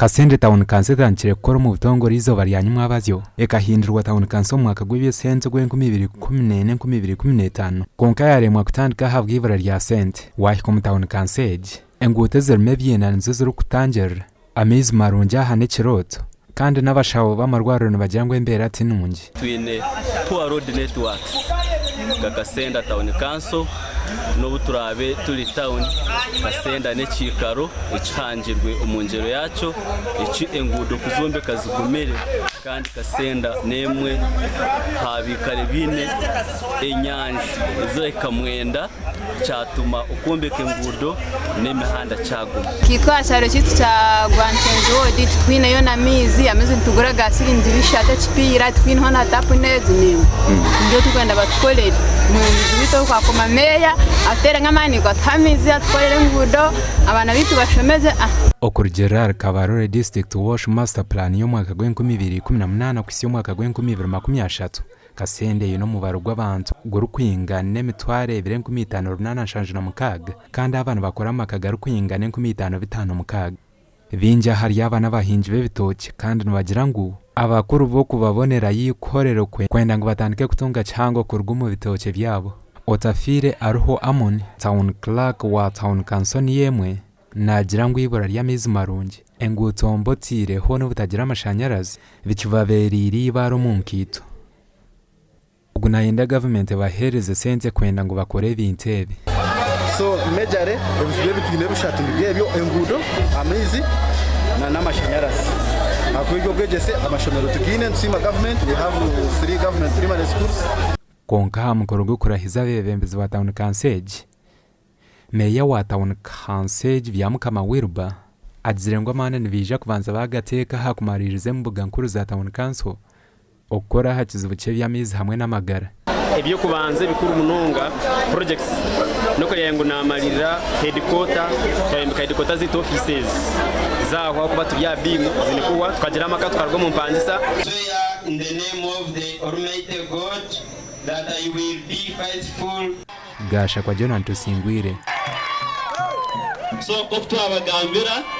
Kasende Town Council etandikire kukora omu butongore eizooba rya nyimwabazyo, ekahindurwa Town Council omu mwaka gw'eby'esente ogw'enkumi ibiri ikumi n'ena enkumi ibiri ikumi n'etaano kwonka yaremwa kutandika ahabw'eibura rya sente. Waahika omu Town Council egi, enguuto ezirimu ebiina nizo zirikutangirira, amaizi marungi aha n'ekirooto kandi n'abashaho b'amarwariro nibagira ngu embeera ti nungi. Twine poor road networks nka Kasenda Town Council, n'obu turaabe turi town, Kasenda n'ekiikaro ekihangirwe omu ngyero yaakyo eki enguudo kuzombeka zigumire kandi Kasenda n'emwe aha biikaro ebiine enyanja ezirahika mwenda kyatuma okwombeka enguudo n'emihanda kyaguma. Itwe aha kyaro kyaitu kya Rwankyenzi ward titwineyo n'amaizi, amaizi nitugura ga siringi bishatu ekipiira titwineho na tapu n'egi n'emwe. Nibyo turikwenda batukorere. Omwebembezi waitu ogu akoma meeya atuteeremu amaani ngu atuhe amaizi, atukorere enguudo, abaana baitu bashome gye. Okurugiirira ahari Kabarole District Wash Master Plan y'omwaka gw'enkumi ibiri ikumi na munaana kuhitsya omwaka gw'enkumi ibiri makumi ashatu, Kasende eine omubaro gw'abantu gurikwingana emitwaro ebiri enkumi itaano runaana nshanju na mukaaga kandi aba nibakora amaka garikwingana enkumi itaano bitaano mukaaga. Baingi ahari aba n'abahingi b'ebitookye kandi nibagira ngu abakuru bo kubabonerayo eikorero kwenda ngu batandike kutunga kihango kuruga omu bitookye byabo. Otafiire Ariho Amon, Town Clerk wa Town Council niyo emwe, naagira ngu eibura ry'amaizi marungi, enguuto mbi otaireho n'obutagira amashanyarazi bikibabeereire eibaare omu nkaito. Ogu nayenda gavumenti ebaheereze sente kwenda ngu bakore ebintu ebi. So majorly ebizibu ebi twine bishatu nibyo ebyo, enguudo, amaizi n'amashanyarazi. Ahakuba eby'obwegyese amashomero tugaine nitusiima gavumenti we have three government primary schools. Kwonka aha mukoro gw'okurahiza abeebembezi ba tauni kanso egi, Meeya wa tauni kanso egi Byamukama Wilber agizire ngu amaani nibaija kubanza baagateeka aha kumariiriza embuga nkuru za tauni kanso okukora aha kizibu ky'eby'amaizi hamwe n'amagara. Eby'okubanza ebikuru munonga, projects, n'okureeba ngu naamariirira headquarter, twayombeka headquarter zaitu offices zaahwa ahakuba turi aha biimu ziine kuhwa, tukagira amaka tukaruga omu mpangisa. Swear in the name of the Almighty God that I will be faithful. Gashakwa Jonah Tusingwire. So nk'oku twabagambira.